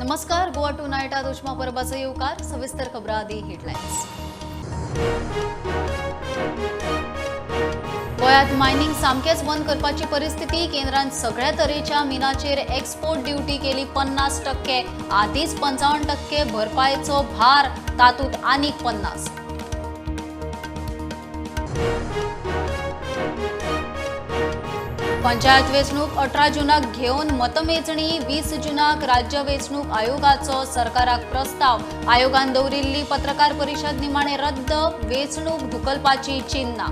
नमस्कार, गोवा टू नायटात उष्मा परबाचो येवकार. सविस्तर खबरां आदी हेडलायन्स. गोंयांत मायनिंग सामकेंच बंद करपाची परिस्थिती. केंद्रान सगळ्या तरेच्या मिनाचेर एक्सपोर्ट ड्युटी केली 50%. आदीच 55% भरपायेचो भार, तातूंत आनीक 50. पंचायत वेंचणूक 18 जूनाक घेवन मतमेजणी, 20 जूनाक राज्य वेंचणूक आयोगाचो सरकाराक प्रस्ताव. आयोगान दवरिल्ली पत्रकार परिशद निमाणे रद्द, वेंचणूक धुकलपाची चिन्हां.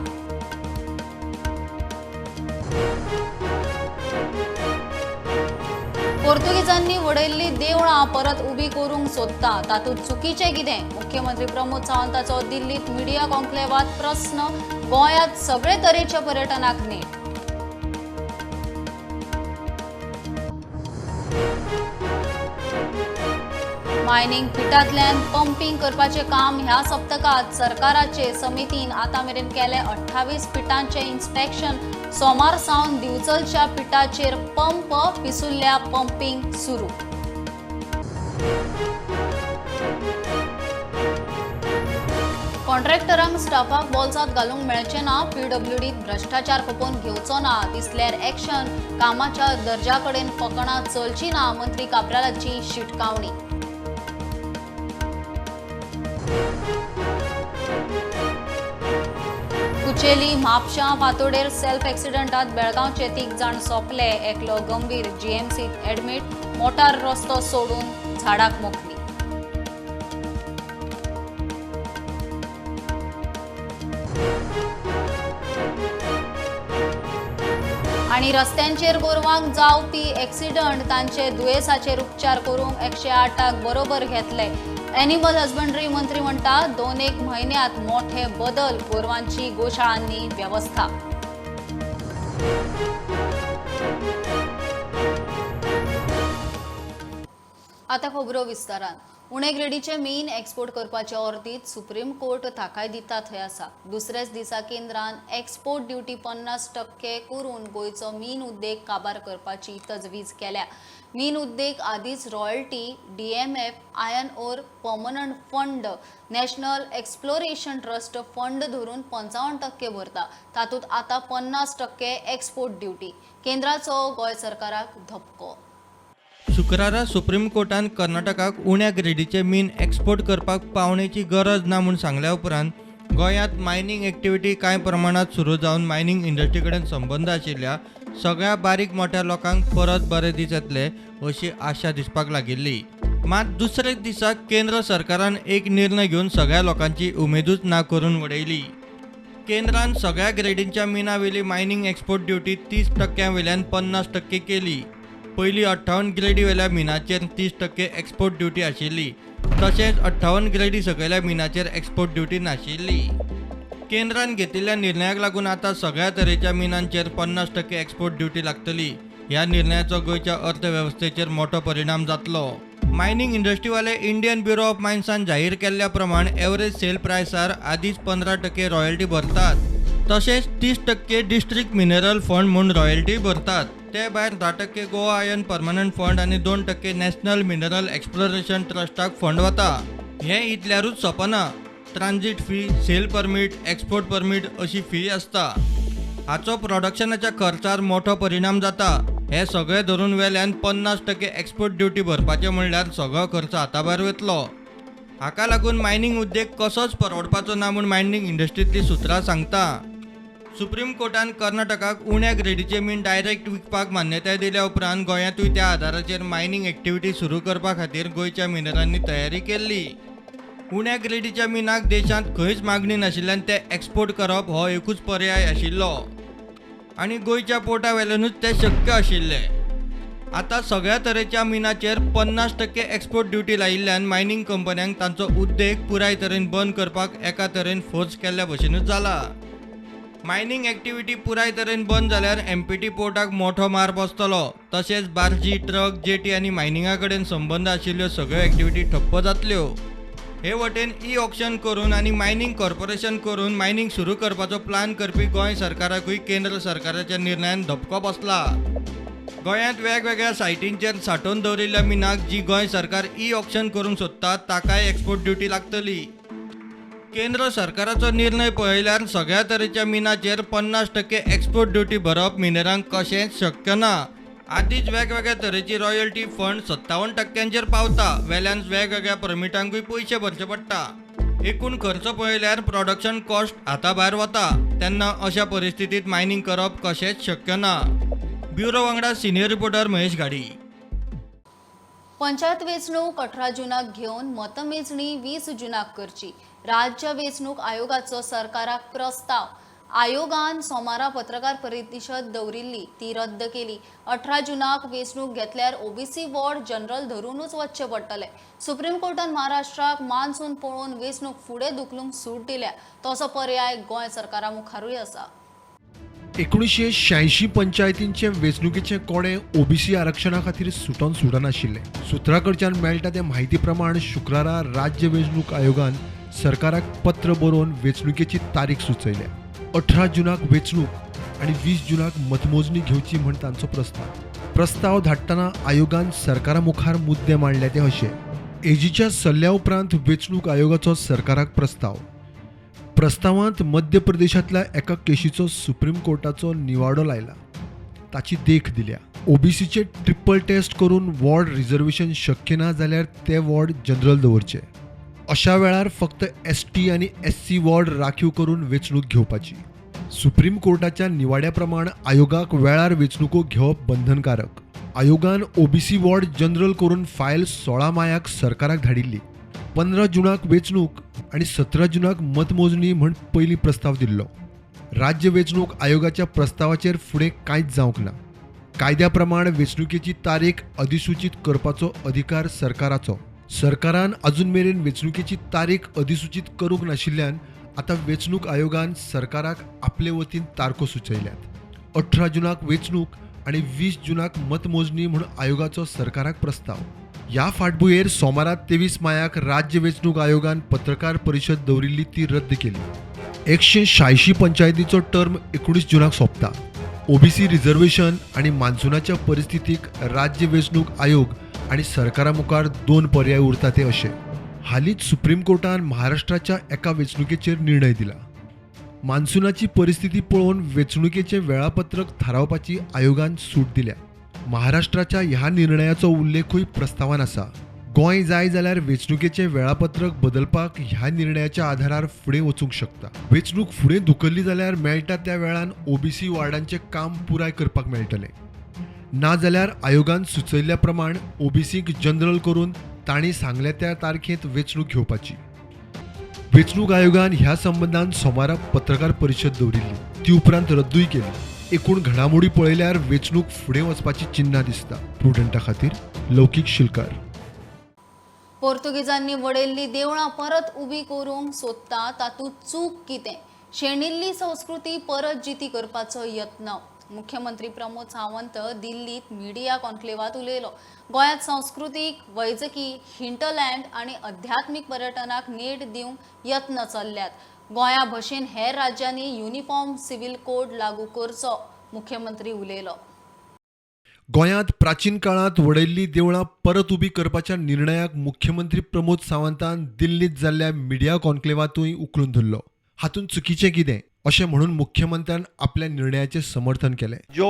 पोर्तुगीजांनी वडयल्ली देवळां परत उबी करूंक सोदता, तातूंत चुकीचें कितें? मुख्यमंत्री प्रमोद सावंताचो दिल्लीत मिडिया कॉन्क्लेवात प्रस्न. गोंयांत सगळे तरेच्या पर्यटनाक नेट. मायनिंग पिटांतल्यान पंपींग करपाचें काम ह्या सप्तकांत सरकाराचे समितीन आतां मेरेन केलें 28 पिटांचें इन्स्पेक्शन. सोमार सावन दिवचलच्या पिटाचेर पंप, पिसुल्ल्या पंपींग सुरू. कॉन्ट्रॅक्टरांक स्टाफाक बोल्सांत घालूंक मेळचें ना, पीडब्ल्यूडीत भ्रश्टाचार खपोवन घेवचो ना, दिसल्यार एक्शन. कामाच्या दर्जा कडेन फकणां चलची ना, मंत्री काब्रालाची शिटकावणी. कुचेली म्हापशां फातोडेर सेल्फ एक्सिडंटात बेळगांवचे 3 जाण सोंपले, एकलो गंभीर, जीएमसीत एडमीट. मोटार रस्तो सोडून झाडाक मोखली. आनी रस्त्यांचेर गोरवांक जावपी एक्सिडंट, तांचे दुयेंसाचेर उपचार करूंक 108 बरोबर घेतले. एनिमल हजबंडरी मंत्री म्हणटा 2-1 म्हयन्यांत मोठे बदल, गोरवांची गोशाळांनी वेवस्था. आता खबरो विस्तारान. उणे ग्रेडीचे मीन एक्सपोर्ट करपाचे अर्दीत सुप्रीम कोर्ट थाकाय दिता थंय आसा. दुसऱ्याच दिसा केंद्रान एक्सपोर्ट ड्युटी 50% करून गोंयचो मीन उद्देग काबार करपाची तजवीज केल्या. मीन उद्देग आदीच royalty, DMF, iron ore permanent fund, national exploration trust fund धरून 55% भरता, तातूंत आतां 50% एक्सपोर्ट ड्युटी. केंद्राचो गोंय सरकाराक धपको. शुक्रारा सुप्रीम कोर्टान कर्नाटकाक उण्या ग्रेडीचे मीन एक्सपोर्ट करपाक पावणेची गरज ना म्हूण सांगल्या उपरांत गोंयांत मायनिंग एक्टिविटी कांय प्रमाणांत सुरू जावन मायनिंग इंडस्ट्री कडेन संबंद आशिल्ल्या सगळ्या बारीक मोठ्या लोकांक परत बरे दीस येतले अशी आशा दिसपाक लागिल्ली. मात दुसऱ्याच दिसा केंद्र सरकारान एक निर्णय घेवन सगळ्या लोकांची उमेदूच ना करून वडयली. केंद्रान सगळ्या ग्रेडींच्या मिना वयली मायनिंग एक्सपोर्ट ड्युटी 30% वयल्यान 50% केली. पयली 58 ग्रेडी वेल्या मिनाचेर 30% एक्सपोर्ट ड्युटी आशिल्ली, तशेंच 58 ग्रेडी सकयल्या मिनाचेर एक्सपोर्ट ड्युटी नाशिल्ली. केंद्रान घेतिल्ल्या निर्णयाक लागून आतां सगळ्या तरेच्या मिनांचेर 50% एक्सपोर्ट ड्युटी लागतली. ह्या निर्णयाचो गोंयच्या अर्थवेवस्थेचेर मोठो परिणाम जातलो. मायनिंग इंडस्ट्रीवाले इंडियन ब्युरो ऑफ मायन्सान जाहीर केल्ल्या प्रमाण एवरेज सेल प्रायसार आदींच 15% रॉयल्टी भरतात, तशेंच 30% डिस्ट्रिक्ट मिनरल फंड म्हूण रॉयल्टी भरतात. ते भायर 10% गोवा आयर्न परमनंट फंड आनी 2% नॅशनल मिनरल एक्सप्लोरेशन ट्रस्टाक फंड वता. हें इतल्यारूच सोंपना, transit fee, sale permit, export permit अशी फी आसता. हाचो प्रोडक्शनाच्या खर्चार मोठो परिणाम जाता. हें सगळें धरून वेल्यान 50% एक्सपोर्ट ड्युटी भरपाचें म्हणल्यार सगळो खर्च हाताभायर वतलो. हाका लागून मायनिंग उद्देग कसोच परवडपाचो ना म्हूण मायनिंग इंडस्ट्रींतलीं सुत्रां सांगता. सुप्रीम कोर्टान कर्नाटकाक उण्या ग्रेडीचे मीन डायरेक्ट विकपाक मान्यताय दिल्या उपरांत गोंयांतूय त्या आदाराचेर मायनिंग एक्टिविटी सुरू करपा खातीर गोंयच्या मिनरांनी तयारी केल्ली. उण्या ग्रेडीच्या मिनाक देशांत खंयच मागणी नाशिल्ल्यान ते एक्सपोर्ट करप हो एकूच पर्याय आशिल्लो आनी गोंयच्या पोर्टा वेल्यानूच तें शक्य आशिल्लें. आतां सगळ्या तरेच्या मिनाचेर 50% एक्सपोर्ट ड्युटी लायिल्ल्यान मायनिंग कंपन्यांक तांचो उद्देग पुराय तरेन बंद करपाक एका तरेन फोर्स केल्ल्या भशेनूच जाला. मायनिंग एक्टिविटी पुराय तरेन बंद जाल्यार एमपीटी पोर्टाक मोठो मार बसतलो, तशेंच बार्जी, ट्रक, जेटी आनी मायनिंगा कडेन संबंद आशिल्ल्यो सगळ्यो एक्टिविटी ठप्प जातल्यो. हे वटेन ई ऑक्शन करून आनी मायनिंग कॉर्पोरेशन करून मायनिंग सुरू करपाचो प्लान करपी गोंय सरकाराकूय केंद्र सरकाराच्या निर्णयान धपको बसला. गोंयांत वेगवेगळ्या सायटींचेर सांठोवन दवरिल्ल्या मिनाक जी गोंय सरकार ई ऑक्शन करूंक सोदता ताकाय एक्सपोर्ट ड्युटी लागतली. केंद्र सरकाराचो निर्णय पळयल्यार सगळ्या तरेच्या मिनाचेर 50% एक्सपोर्ट ड्युटी भरप मिनेरांक कशेंच शक्य ना. आदींच वेगवेगळ्या तरेची रॉयल्टी फंड 57% पावता, वेल्यान वेगवेगळ्या परमिटांकूय पयशे भरचे पडटा. एकूण खर्च पळयल्यार प्रोडक्शन कॉस्ट हाता भायर वता. तेन्ना अशा परिस्थितींत मायनिंग करप कशेंच शक्य ना. ब्युरो वांगडा सिनियर रिपोर्टर महेश घाडी. पंचायत वेंचणूक 18 जुनाक घेवन मतमेजणी 20 जुनाक करची, राज्य वेंचणूक आयोगाचो सरकाराक प्रस्ताव. आयोगान सोमारा पत्रकार परिशद दवरिल्ली ती रद्द केली. 18 जुनाक वेंचणूक घेतल्यार ओबीसी वॉर्ड जनरल धरूनच वचचें पडटलें. सुप्रीम कोर्टान महाराष्ट्राक मान्सून पळोवन वेंचणूक फुडें धुकलूंक सूट दिल्या, तसो पर्याय गोंय सरकारा मुखारूय आसा. 1986 पंचायतींचे वेंचणुकेचे कोडे ओबीसी आरक्षणा खातीर सुटोन सुटनाशिल्ले. सुत्रा कडच्यान मेळटा ते म्हायती प्रमाण शुक्रारा राज्य वेंचणूक आयोगान सरकाराक पत्र बरोवन वेंचणुकेची तारीख सुचयल्या. 18 जुनाक वेंचणूक आनी 20 जुनाक मतमोजणी घेवची म्हण तांचो प्रस्ताव. प्रस्ताव धाडटना आयोगान सरकारा मुखार मुद्दे मांडले ते अशे: एजीच्या सल्ल्या उपरांत वेंचणूक आयोगाचो सरकाराक प्रस्ताव. प्रस्तावांत मध्य प्रदेशांतल्या एका केशीचो सुप्रीम कोर्टाचो निवाडो लायला, ताची देख दिल्या. ओबीसीचे ट्रिपल टेस्ट करून वॉर्ड रिजर्वेशन शक्य ना जाल्यार ते वॉर्ड जनरल दवरचे. अशा वेळार फक्त एसटी आनी एससी वॉर्ड राखीव करून वेंचणूक घेवपाची. सुप्रीम कोर्टाच्या निवाड्या प्रमाण आयोगाक वेळार वेंचणुको घेवप बंधनकारक. आयोगान ओबीसी वॉर्ड जनरल करून फायल 16 मायाक सरकाराक धाडिल्ली. 15 जुनाक वेंचणूक आनी 17 जुनाक मतमोजणी म्हण पयलीं प्रस्ताव दिल्लो. राज्य वेंचणूक आयोगाच्या प्रस्तावाचेर फुडें कांयच जावंक ना. कायद्या प्रमाण वेंचणुकेची तारीख अधिसुचीत करपाचो अधिकार सरकाराचो. सरकारान अजून मेरेन वेंचणुकेची तारीख अधिसुचीत करूंक नाशिल्ल्यान आतां वेंचणूक आयोगान सरकाराक आपले वतीन तारखो सुचयल्यात. 18 जुनाक वेंचणूक आनी 20 जुनाक मतमोजणी म्हूण आयोगाचो सरकाराक प्रस्ताव. ह्या फाटभुंयेर सोमारा 23 मायाक राज्य वेंचणूक आयोगान पत्रकार परिशद दवरिल्ली ती रद्द केली. 186 पंचायतीचो टर्म 19 जुनाक सोंपता. ओबीसी रिझर्वेशन आनी मान्सुनाच्या परिस्थितीक राज्य वेंचणूक आयोग आनी सरकारा मुखार दोन पर्याय उरता ते अशे: हालींच सुप्रीम कोर्टान महाराष्ट्राच्या एका वेंचणुकेचेर निर्णय दिला. मान्सुनाची परिस्थिती पळोवन वेंचणुकेचें वेळापत्रक थारावपाची आयोगान सूट दिल्या. महाराष्ट्राच्या ह्या निर्णयाचो उल्लेखूय प्रस्तावान आसा. गोंय जाय जाल्यार वेंचणुकेचें वेळापत्रक बदलपाक ह्या निर्णयाच्या आधारार फुडें वचूंक शकता. वेंचणूक फुडें धुकल्ली जाल्यार मेळटा त्या वेळान ओबीसी वार्डांचें काम पुराय करपाक मेळटलें. ना जाल्यार आयोगान सुचयल्ल्या प्रमाण ओबीसीक जनरल करून तांणी सांगल्या त्या तारखेंत वेंचणूक घेवपाची. वेंचणूक आयोगान ह्या संबंदान सोमारा पत्रकार परिशद दवरिल्ली, ती उपरांत रद्दूय केली. एकूण घडामोडी पळयल्यार वेंचणूक फुडें वचपाची चिन्हां दिसता. प्रुडंटा खातीर लौकीक शिलकार. पोर्तुगीजांनी वडयल्ली देवळां परत उबी करूंक सोदता तातूंत चूक कितें? शेणिल्ली संस्कृती परत जिती करपाचो यत्न. मुख्यमंत्री प्रमोद सावंत दिल्लीत मिडिया कॉन्क्लेवात उलयलो. गोंयांत संस्कृतीक, वैजकी, हिंटरलँड आनी अध्यात्मीक पर्यटनाक नेट दिवंक यत्न चल्ल्यात. गोंया भशेन हेर राज्यांनी युनिफॉर्म सिव्हील कोड लागू करचो, मुख्यमंत्री उलयलो. गोंयांत प्राचीन काळांत वडयल्लीं देवळां परत उबी करपाच्या निर्णयाक मुख्यमंत्री प्रमोद सावंतान दिल्लींत जाल्ल्या मिडिया कॉन्क्लेवांतूय उखलून धरलो. हातूंत चुकीचें कितें अशें म्हणून मुख्यमंत्र्यान आपल्या निर्णयाचें समर्थन केलें. जो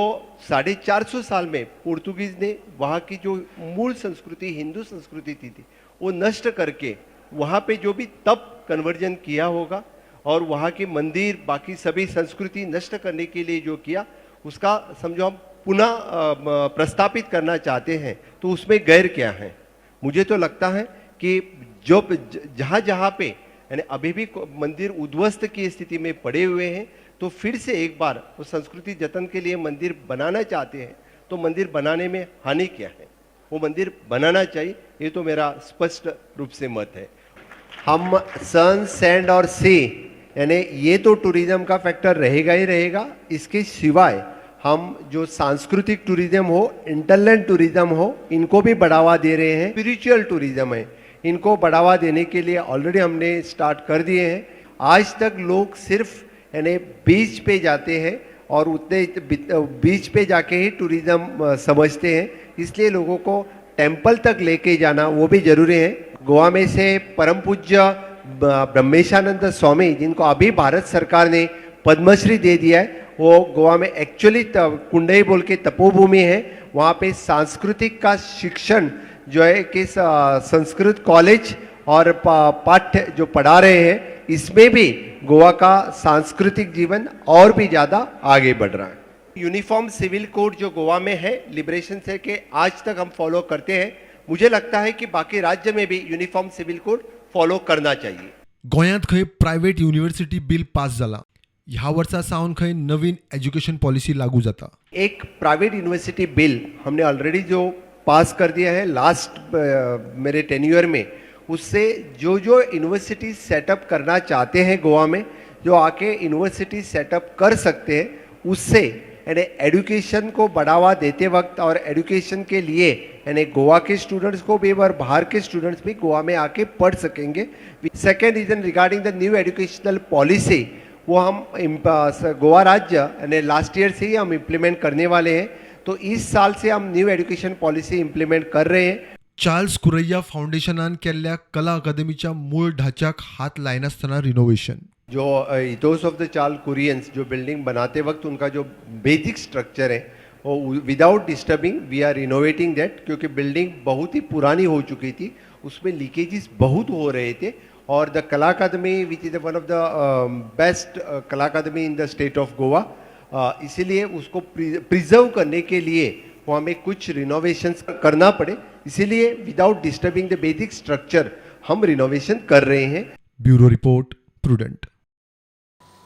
450 साल में पोर्तुगीज ने वहाँ की जो मूल संस्कृति, हिंदू संस्कृति थी, वो नष्ट करके वहाँ पे जो भी तब कन्वर्जन किया होगा और वहाँ के मंदिर, बाकी सभी संस्कृति नष्ट करने के लिए जो किया, उसका समझो हम पुनः प्रस्तापित करना चाहते हैं, तो उसमें गैर क्या है? मुझे तो लगता है कि जो जहाँ जहाँ पे यानी अभी भी मंदिर उद्ध्वस्त की स्थिति में पड़े हुए हैं, तो फिर से एक बार वो संस्कृति जतन के लिए मंदिर बनाना चाहते हैं, तो मंदिर बनाने में हानि क्या है? वो मंदिर बनाना चाहिए, ये तो मेरा स्पष्ट रूप से मत है. हम सन, सैंड और सी, यानी ये तो टूरिज्म का फैक्टर रहेगा ही रहेगा. इसके सिवाय हम जो सांस्कृतिक टूरिज्म हो, हिंटरलैंड टूरिज्म हो, इनको भी बढ़ावा दे रहे हैं. स्पिरिचुअल टूरिज्म है, इनको बढ़ावा देने के लिए ऑलरेडी हमने स्टार्ट कर दिए हैं. आज तक लोग सिर्फ यानी बीच पे जाते हैं. और उतने बीच पे जाके ही टूरिज़्म समझते हैं, इसलिए लोगों को टेम्पल तक लेके जाना वो भी ज़रूरी है। गोवा में से परम पूज्य ब्रह्मेशानंद स्वामी, जिनको अभी भारत सरकार ने पद्मश्री दे दिया है, वो गोवा में एक्चुअली कुंडई बोल के तपोभूमि है, वहाँ पे सांस्कृतिक का शिक्षण जो है कि संस्कृत कॉलेज और पाठ्य जो पढ़ा रहे हैं, इसमें भी गोवा का सांस्कृतिक जीवन और भी ज़्यादा आगे बढ़ रहा है। यूनिफॉर्म सिविल कोड जो गोवा में है, लिबरेशन से के आज तक हम फॉलो करते हैं, मुझे लगता है कि बाकी राज्य में भी यूनिफॉर्म सिविल कोड फॉलो करना चाहिए। गोंयांत खंय प्रायव्हेट युनिव्हर्सिटी बिल पास जाला। ह्या वर्सा सावन खंय नवीन एज्युकेशन पॉलिसी लागू जाता। एक प्राइवेट यूनिवर्सिटी बिल हमने ऑलरेडी जो पास कर दिया है लास्ट मेरे टेन्योर में, उससे जो जो यूनिवर्सिटी सेटअप करना चाहते हैं गोवा में, जो आके यूनिवर्सिटी सेटअप कर सकते हैं, उससे यानी एजुकेशन को बढ़ावा देते वक्त और एजुकेशन के लिए यानी गोवा के स्टूडेंट्स को भी और बाहर के स्टूडेंट्स भी गोवा में आके पढ़ सकेंगे। Second reason regarding the new educational policy, वो हम गोवा राज्य यानी लास्ट ईयर से ही हम इम्प्लीमेंट करने वाले हैं, तो इस साल से हम न्यू एजुकेशन पॉलिसी इम्प्लीमेंट कर रहे हैं। चार्ल्स कुरैया फाउंडेशनान केल्ल्या कला अकादमीच्या मूळ ढाच्याक हात लायनासतना रिनोव्हेशन। जो ethos of the Charles Kurians जो बिल्डिंग बनाते वक्त उनका जो बेसिक स्ट्रक्चर है, वो without disturbing we are renovating that, क्योंकि बिल्डिंग बहुत ही पुरानी हो चुकी थी, उसमें लीकेजेस बहुत हो रहे थे और the Kala Akademi, which is one of the best Kala Akademi in the state of Goa, इसीलिए उसको प्रिजर्व करने के लिए वो हमें कुछ रिनोवेशंस करना पड़े, इसीलिए without disturbing the basic structure हम रिनोवेशन कर रहे हैं। Bureau report, prudent.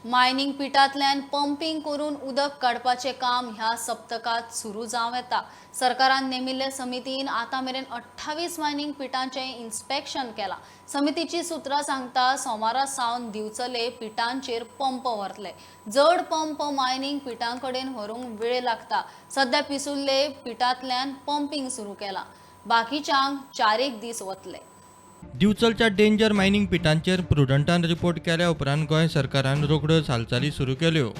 Mining पिटांतल्यान पंपींग करून उदक काडपाचें काम ह्या सप्तकांत सुरू जावं येता। सरकारान नेमिल्ले समितीन आतां मेरेन 28 मायनिंग पिटांचें इन्स्पेक्शन केलां। समितीची सुत्रां सांगता, सोमारा सावन दिवचले पिटांचेर पंप व्हरतले। जड पंप मायनिंग पिटां कडेन व्हरूंक वेळ लागता। सध्या पिसुल्ले पिटांतल्यान पंपींग सुरू केलां, बाकीच्यांक 4-1 दीस वतले। दिवचलच्या डेंजर मायनिंग पिटांचेर प्रुडंटान रिपोर्ट केल्या उपरांत गोंय सरकारान रोखड्यो हालचाली सुरू केल्यो।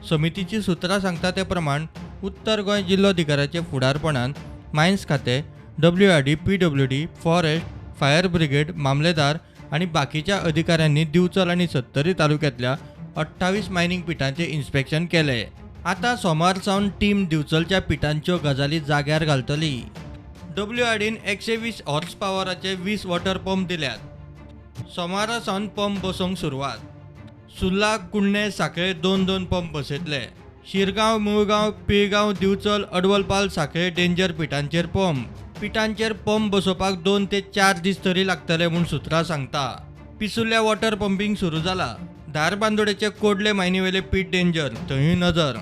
समितीची सुत्रां सांगता ते प्रमाण उत्तर गोंय जिल्लोधिकाऱ्याच्या फुडारपणान मायन्स खातें, WRD, PWD, forest, fire brigade, मामलेदार आनी बाकीच्या अधिकाऱ्यांनी दिवचल आनी सत्तरी तालुक्यांतल्या 28 मायनिंग पिटांचें इन्स्पेक्शन केलें। आतां सोमार सावन टीम दिवचलच्या पिटांच्यो गजाली जाग्यार घालतली। डब्ल्यूआरडीन 120 हॉर्स पावराचे 20 वॉटर पंप दिल्यात। सोमारा सावन पंप बसोवंक सुरवात। सुर्ला, कुडणें, सांखळे 2-2 पंप बसयतले। शिरगांव, मुळगांव, पिळगांव, दिवचल, अडवलपाल, सांखळे डेंजर पिटांचेर पंप। पिटांचेर पंप बसोवपाक 2 ते 4 दीस तरी लागतले म्हूण सुत्रां सांगता। पिसुर्ल्या वॉटर पंपींग सुरू जाला। धारबांदोडेचे कोडले मायनीवेले पीट डेंजर, थंयूय नजर।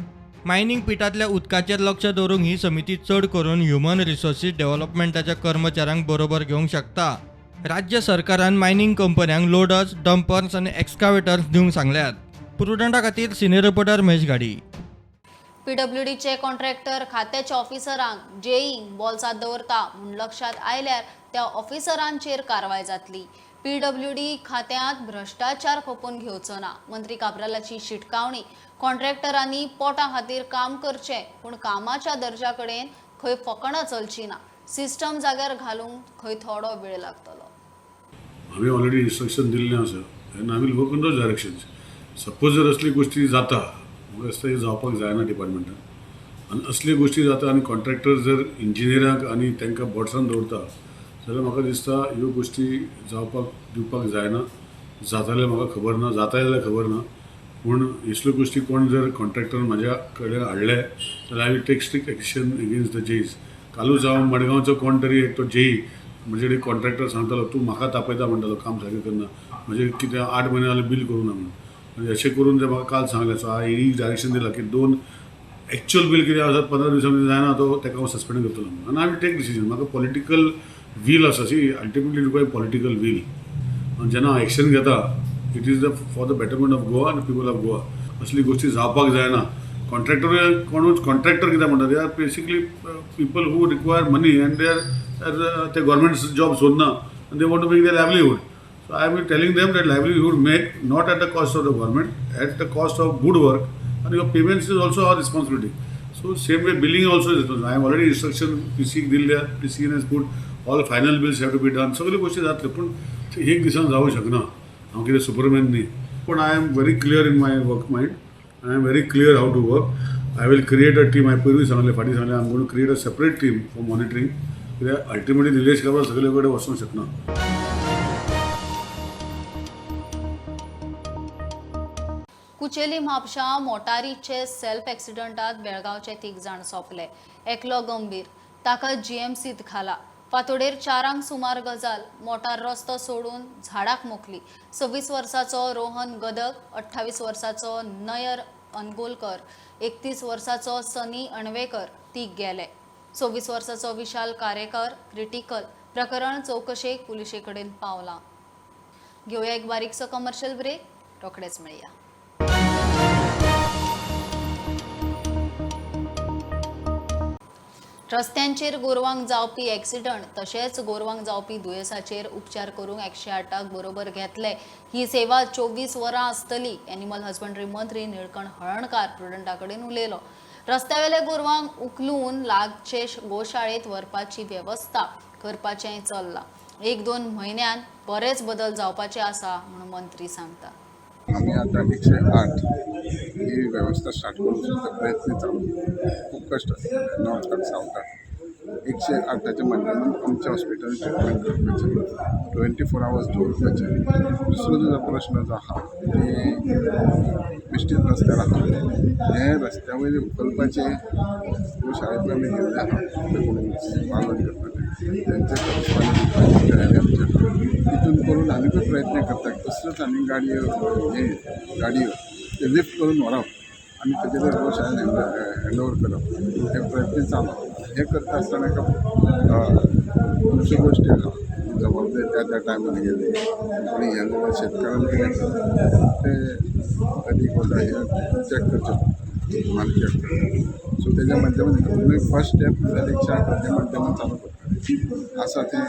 मायनिंग पिटांतल्या उदकाचेर लक्ष दवरूंक ही समिती चड करून ह्युमन रिसोर्सीस डेव्हलपमेंटाच्या कर्मचाऱ्यांक बरोबर घेवंक शकता। राज्य सरकारान मायनिंग कंपन्यांक लोडर्स, डंपर्स आनी एक्सकावेटर्स दिवंक सांगल्यात। प्रुडंटा खातीर सिनियर रिपोर्टर महेश घाडी। पीडब्ल्यूडीचे कॉन्ट्रॅक्टर खात्याच्या ऑफिसरांक जेईंक बोल्सांत दवरता म्हूण लक्षात आयल्यार त्या ऑफिसरांचेर कारवाय जातली। पीडब्ल्यूडी खात्यांत भ्रश्टाचार खपोवन घेवचो ना, मंत्री काब्रालाची शिटकावणी। कॉन्ट्रॅक्टरांनी पोटा खातीर काम करचें, पूण कामाच्या दर्जा कडेन खंय फकाणां चलची ना। सिस्टम जाग्यार घालूंक खंय थोडो वेळ लागतलो। हांवें ऑलरेडी इन्स्ट्रक्शन दिल्लें आसा आनी I will work in those directions. Suppose जर असली गोश्टी जाता, म्हाका दिसता हें जावपाक जायना डिपार्टमेंटान, आनी असली गोश्टी जाता आनी कॉन्ट्रॅक्टर जर इंजिनियरांक आनी तांकां बोल्सान दवरता जाल्यार म्हाका दिसता ह्यो गोश्टी जावपाक दिवपाक जायना। जातालें म्हाका खबर ना, जाता जाल्यार खबर ना, पूण असल्यो गोश्टी कोण जर कॉन्ट्रॅक्टर म्हाज्या कडेन हाडले जाल्यार I will take strict action against the JEs. कालूच हांव मडगांवचो कोण तरी एक तो जेई म्हजे कडेन कॉन्ट्रॅक्टर सांगतालो, तूं म्हाका तापयता म्हणटालो, काम सारकें करना, म्हजें कितें 8 म्हयने जाले बील करूं ना म्हणून। आनी अशें करून तें म्हाका काल सांगलें। सो हांवें ही डायरेक्शन दिलां की 2 एक्चुअल बील कितें आसा 15 दिसां भितर जायना तो ताका हांव सस्पेंड करतलो म्हणून। आनी I will take decision. म्हाका पॉलिटिकल वील आसा, see ultimately require political will. आनी जेन्ना हांव एक्शन घेता it is the for the betterment of Goa आनी पिपल ऑफ गोवा। असली गोश्टी जावपाक जायना। कॉन्ट्रॅक्टर कोणूच कॉन्ट्रॅक्टर कितें म्हणटा, they are basically people who require money and they are ते गव्हर्मेंट जॉब सोदना आनी they want to make their livelihood. So I am telling them that livelihood make not at the cost of the government, at the cost of good work आनी your payments is also our responsibility. So same way billing also is responsible. I am already instruction P सीक दिल्ले, P C has put all final bills have to be done. सगल्यो गोश्टी जातल्यो, पूण ते एक दिसान जावंक शकना. हांव कितें सुपरमॅन न्ही, पूण I am very clear in my work mind. I am very clear how to work. I will create a team. हांवें पयरूय सांगलें, फाटीं सांगलें, I am gonna create a separate team for monitoring, कित्याक अल्टिमेटली निलेश काब्राल सगळे कडेन वचूंक शकना. कुचेली म्हापशा मोटारीचे सेल्फ एक्सिडंटात बेळगांवचे 3 जाण सोंपले, एकलो गंभीर, ताका जीएमसीत घाला. फांतोडेर 4 सुमार गजाल. मोटार रस्तो सोडून झाडाक मोखली. 26 वर्साचो रोहन गदग, 28 वर्साचो नयर अनगोलकर, 31 वर्साचो सनी अणवेकर तीग गेले. 26 वर्साचो विशाल कारेकर क्रिटिकल. प्रकरण चवकशेक पुलिशे कडेन पावलां. घेवया एक बारीकसो कमर्शियल ब्रेक, रोखडेच मेळया. रस्त्यांचेर गोरवांक जावपी एक्सिडंट तशेंच गोरवांक जावपी दुयेंसाचेर उपचार करूंक 108 बरोबर घेतले. ही सेवा 24 वरां आसतली. एनिमल हजबंडरी मंत्री निळकंठ हळर्णकार प्रुडंटा कडेन उलयलो. रस्त्यावेले गोरवांक उखलून लागचे गोशाळेंत व्हरपाची वेवस्था करपाचेंय चल्लां. 1-2 म्हयन्यान बरेच बदल जावपाचे आसा म्हूण मंत्री सांगता. आमी आतां 108 ही वेवस्था स्टार्ट करूंक सोदता, प्रयत्न चालू. खूब कश्ट आसा नॉर्थाक सावथाक. 108 माध्यमान आमच्या हॉस्पिटलान ट्रिटमेंट करपाचें, 24 आवर्स दवरपाचें. दुसरो जो प्रश्न जो आहा की बेश्टीच रस्त्यार आहा, हे रस्त्या वयले उखलपाचें गोशाळेंतल्यान आमी गेल्ले आहा, ते कोण पालन करपाचें तेंचे करस्पॉन्डंट तयारी आमची आहा. तितून करून आनीकूय प्रयत्न करता तसल्योच आनी गाडयो, हे गाडयो ते लिफ्ट करून व्हरप आनी तेजेर गोशाळेन हँड ओवर करप, हे प्रयत्न चालू. हे करता आसतना खुबश्यो गोश्टी आहा, जबाबदारी त्या त्या टायमार गेली कोणी हें जाल्यार शेतकारान कितें ते अदीक वता हें चॅक करचें पडटा, मालकी हक्क. सो तेज्या माध्यमान फर्स्ट स्टेप म्हणल्यार 108 माध्यमान चालू करपाचें आसा, तें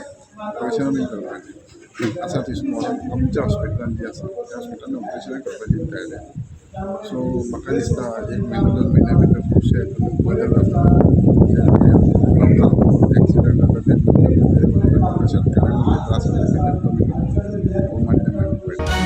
ऑपरेशनां बीन करपाचें आसा, थंयसून व्हरोन आमच्या हॉस्पिटलान जी आसा त्या हॉस्पिटलान ऑपरेशनां करपाची तयारी आसा. सो म्हाका दिसता 1 म्हयनो 2 म्हयन्या भितर खुबशे बदल जाता, एक्सिडंट जाता ते शेतकारांक जे त्रास जाता ते कमी करता हो माध्यमान पळयता.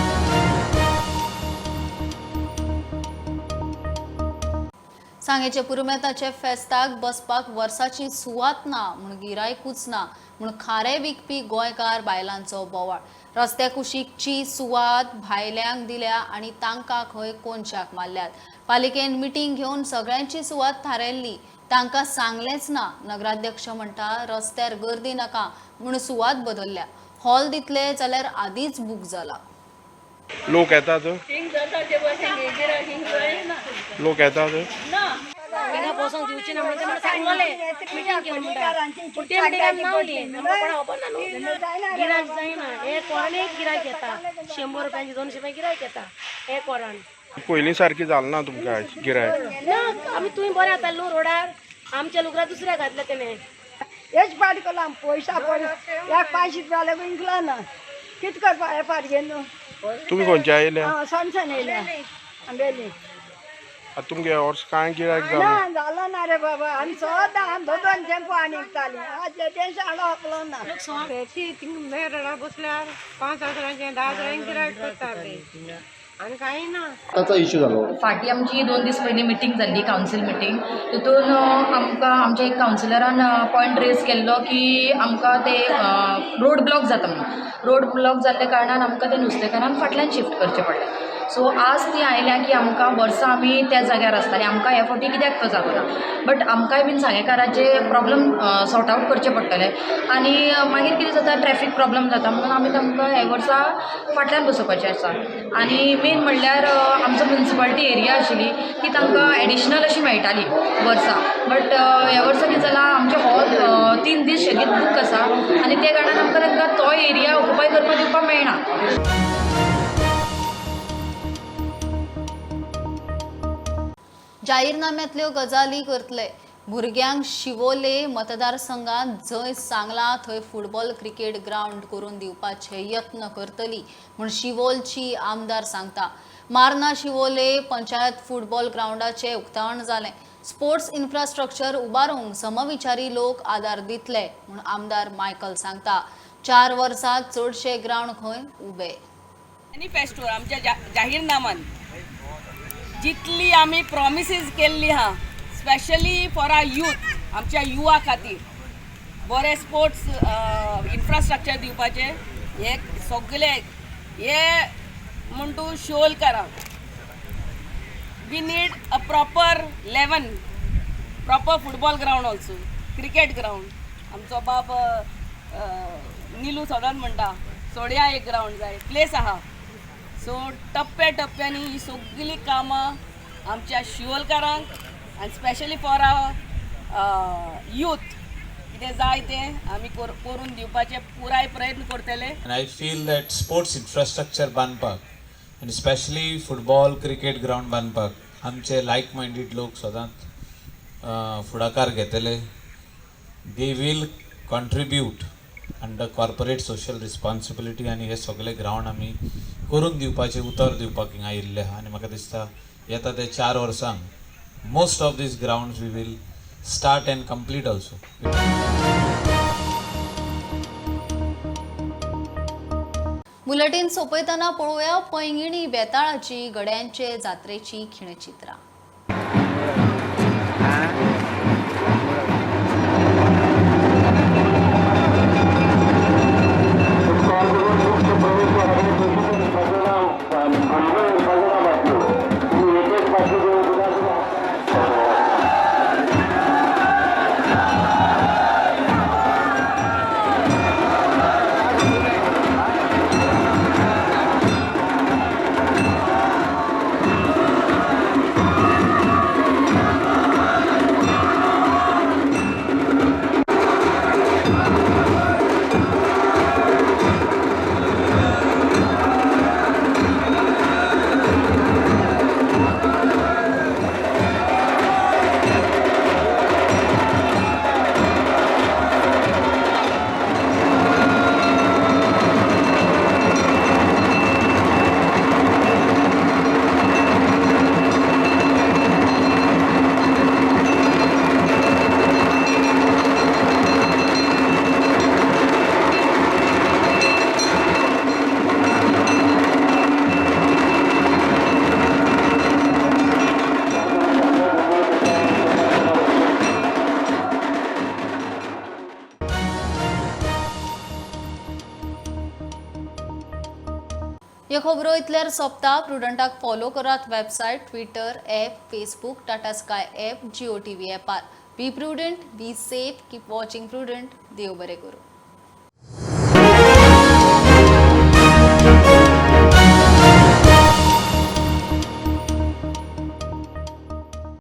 सांगेचे पुरुमेताचे फेस्ताक बसपाक वर्साची सुवात ना म्हूण गिरायकूच ना म्हूण खारें विकपी गोंयकार बायलांचो बोवाळ. रस्त्या कुशीकची सुवात भायल्यांक दिल्या आनी तांकां खंय कोनशाक मारल्यात. पालिकेन मिटींग घेवन सगळ्यांची सुवात थारायल्ली, तांकां सांगलेंच ना. नगराध्यक्ष म्हणटा रस्त्यार गर्दी नाका म्हूण सुवात बदलल्या. हॉल दितले जाल्यार आदींच बूक जाला. लोक येतात, लोक येतात. तांकां बसोंक दिवची ना म्हणून सांगलें मिटींग घेवन म्हणटा, पूण ते मिटिंगान नावली आमकां कोणा खबर ना न्हू. गिरायक जायना, एक वरान एक गिरायक येता, 100 रुपयांची 200 रुपया गिरायक येता एक वरान. पयलीं सारकी जालें ना तुमकां गिरायक? ना, आमी तुवें बरें जाता न्हू रोडार, आमच्या लुगरा दुसऱ्या घातल्या तेणें. हेच पाड केला पयशा पड एक 500 रुपया लागून इकला ना, कितें करपा हे फाट घेवन न्हू. तुमी खंयच्या येयल्या? हांव सनसन येयल्या आंबेली. आतां तुमगे वर्स कांय गिरायक जालें ना, जालो ना रे बाबा. आमी सदां आमी 2 2 टेम्पो आनी विकतालीं, आज टेंशन हाडलो ना. ती थिंग रडा बसल्यार 5 हजारांचें 10 हजारांचें गिरायक करता आनी कांय ना. ताचा इश्यू जालो. फाटीं आमची 2 दीस पयलीं मिटींग जाल्ली, कावन्सील मिटींग. तितून आमकां आमच्या एक कावन्सिलरान पॉयंट रेज केल्लो की आमकां ते रोड ब्लॉक जाता म्हणून. रोड ब्लॉक जाल्ल्या कारणान आमकां ते नुस्तेकारांक फाटल्यान शिफ्ट करचें पडलें. सो आज ती आयल्या की आमकां वर्सां आमी त्या जाग्यार आसतालीं, आमकां ह्या फावटी कित्याक तो जागो ना. बट आमकांय बीन सांगेकाराचे प्रॉब्लम सॉर्ट आवट करचे पडटले आनी मागीर कितें जाता, ट्रॅफीक प्रॉब्लम जाता म्हणून आमी तांकां हे वर्सा फाटल्यान बसोवपाचें आसा. आनी मेन म्हणल्यार आमचो म्युनिसिपालिटी एरिया आशिल्ली ती तांकां एडिशनल अशी मेळटाली वर्सा, बट ह्या वर्सा कितें जालां, आमचें हॉल 3 दीस शेगीत बूक आसा आनी त्या कारणान आमकां तांकां तो एरिया ऑक्युपाय करपाक दिवपाक मेळना. जाहीरनाम्यांतल्यो गजाली करतले. भुरग्यांक शिवोले मतदारसंघात जंय सांगलां थंय फुटबॉल क्रिकेट ग्रावंड करून दिवपाचे यत्न करतली म्हूण शिवोलची आमदार सांगता. मार्ना शिवोले पंचायत फुटबॉल ग्रावंडाचे उक्तावण जालें. स्पोर्ट्स इन्फ्रास्ट्रक्चर उबारूंक समविचारी लोक आदार दितले म्हूण आमदार मायकल सांगता. 4 वर्सां चडशे ग्रावंड खंय उबे. मॅनिफेस्टो आमच्या जाहीरनामान जितली आमी प्रॉमिसीस केल्ली आहा, स्पेशली फॉर our youth, आमच्या युवा खातीर बरे स्पोर्ट्स इन्फ्रास्ट्रक्चर दिवपाचें, हे सगळे हे म्हूण तूं शिवोलकारांक we need a proper 11, proper football ground, also cricket ground. आमचो बाब निलू सदांच म्हणटा सोड्या एक ग्रावंड जाय, प्लेस आहा. सो टप्प्या टप्प्यांनी ही सगळीं कामां आमच्या शिवोलकारांक आनी स्पेशली फॉर our youth कितें जाय तें आमी करून दिवपाचे पुराय प्रयत्न करतले. And I feel that sports infrastructure बांदपाक आनी स्पेशली फुटबॉल क्रिकेट ग्रावंड बांदपाक आमचे लायक मायंडेड लोक सदांच फुडाकार घेतले. They will contribute under corporate social responsibility आनी हे सगळे ग्रावंड आमी करून दिवपाचें उतर दिवपाक हिंगा आयिल्ले आहा. आनी म्हाका दिसता येता ते 4 वर्सांक most of these grounds we will start and complete also. Bulletin सोंपयतना पळोवया पैंगिणी बेताळाची गड्यांचे जात्रेची खिणचित्रां. ह्यो खबरो इतल्यार सोंपता. प्रुडंटाक फॉलो करात website, Twitter, app, Facebook, Tata Sky app, Jio TV ऍपार. Be prudent, be safe, keep watching Prudent. देव बरें करूं.